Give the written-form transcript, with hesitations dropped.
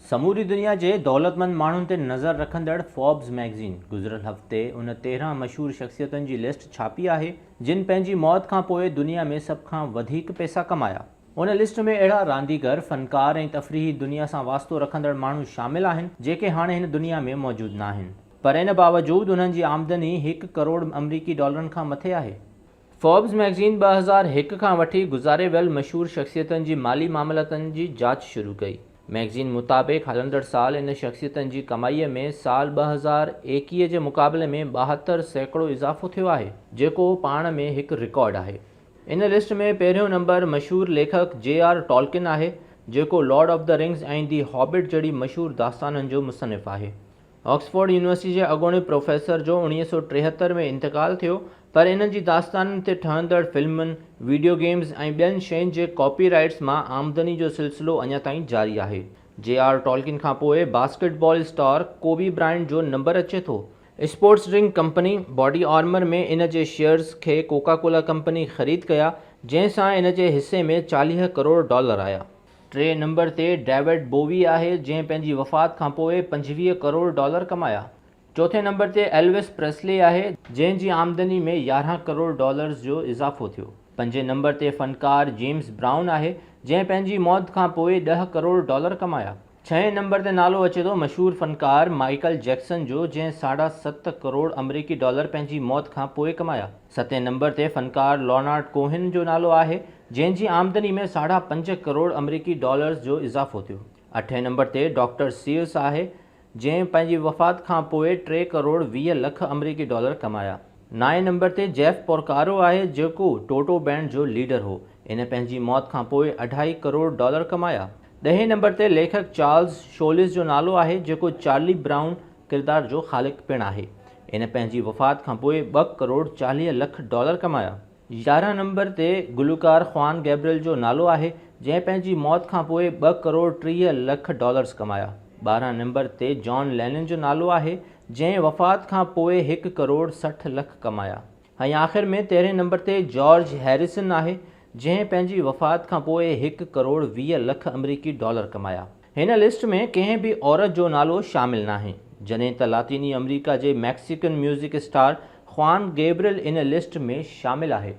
سموري دنيا جي دولتمند ماڻهن تي نظر رکندڙ فوربز مئگزين گذريل هفتي ان 13 مشهور شخصيتن جي لسٽ ڇاپي آهي جن پنهنجي موت کان پوء دنيا ۾ سڀ کان وڌيڪ پئسا ڪمايا. ان لسٽ ۾ اهڙا رانديگر، فنڪار ۽ تفريحي دنيا سان واسطو رکندڙ ماڻهو شامل آهن جيڪي هاڻي هن دنيا ۾ موجود ناهن پر ان باوجود انهن جي آمدني هڪ ڪروڙ آمريڪي ڊالرن کان مٿي آهي. فوربز مئگزين 2001 کان وٺي گذاري ويل مشهور شخصيتن جي مالي معاملاتن جي جاچ شروع ڪئي. مئگزين مطابق هلندڙ سال ان شخصيتن جي ڪمائي ۾ سال 2021 جي مقابلي ۾ 72% اضافو ٿيو آهي، جيڪو پاڻ ۾ هڪ رڪارڊ آهي. ان لسٽ ۾ پهريون نمبر مشهور ليکڪ جي آر ٽالڪن آهي، جيڪو Lord of the Rings ۽ the Hobbit جهڙي مشهور داستانن جو مصنف آهي. آڪسفورڊ يونيورسٽي جي اڳوڻي پروفيسر جو 1973 ۾ انتقال ٿيو پر انهن جي داستانن تي ٺهندڙ فلمن، ويڊيو گيمز ۽ ٻين شين جي ڪاپي رائيٽس مان آمدني جو سلسلو اڃا تائين جاري آهي. جي آر ٽالڪين کان پوء باسڪيٽ بال اسٽار ڪوبي برائنٽ جو نمبر اچي ٿو. Sports drink company body armour ۾ ان جي شيئرز کي ڪوڪا ڪولا ڪمپني خريد ڪيا جنهن سان ان جي حصي ۾ 40 ڪروڙ ڊالر آيا. ٽئين نمبر تي ڊيوڊ بووي آهي جنهن پنهنجي وفات کانپوء 25 ڪروڙ ڊالر ڪمايا. چوٿين نمبر تي ايلوس پريسلي آهي جنهن جي آمدني ۾ 11 ڪروڙ ڊالرز جو اضافو ٿيو. پنجين نمبر تي فنڪار جيمز برائون آهي جنهن پنهنجي موت کانپوء ڏهه ڪروڙ ڊالر ڪمايا. ڇهين نمبر تي نالو اچي ٿو مشهور فنڪار مائيڪل جيڪسن جو جنهن ساڍا ست ڪروڙ آمريڪي ڊالر پنهنجي موت کان پوء ڪمايا. ستين نمبر تي فنڪار لونارڊ ڪوهن جو نالو آهي جنهن جي آمدني ۾ ساڍا پنج ڪروڙ آمريڪي ڊالرز جو اضافو ٿيو. اٺين نمبر تي ڊاڪٽر سيوس آهي جنهن پنهنجي وفات کان پوء ٽي ڪروڙ 20 لک آمريڪي ڊالر ڪمايا. نائين نمبر تي جيف پورڪارو آهي جيڪو ٽوٽو بينڊ جو ليڊر هو. ان پنهنجي موت کان پوء اڍائي ڪروڙ ڊالر ڪمايا. ڏهين نمبر تي ليکڪ چارلس شولز جو نالو آهي جيڪو چارلي برائون ڪردار جو خالق پڻ آهي. ان پنهنجي وفات کان پوء ٻه ڪروڙ 40 لک ڊالر ڪمايا. 11 نمبر تي گلوڪار خوان گيبريل جو نالو آهي جنهن پنهنجي موت کان پوء ٻه ڪروڙ 30 لک ڊالرز ڪمايا. 12 نمبر تي جان لينن جو نالو آهي جنهن وفات کان پوء هڪ ڪروڙ 60 لک ڪمايا. ۽ آخر ۾ تيرهين نمبر تي جارج هيريسن آهي جنهن پنهنجي وفات کان پوء هڪ ڪروڙ 20 لک آمريڪي ڊالر ڪمايا. هن لسٽ ۾ ڪنهن به عورت جو نالو شامل ناهي، جڏهن ته لاطيني آمريڪا جي Mexican music star Juan Gabriel ان لسٽ ۾ شامل آهي.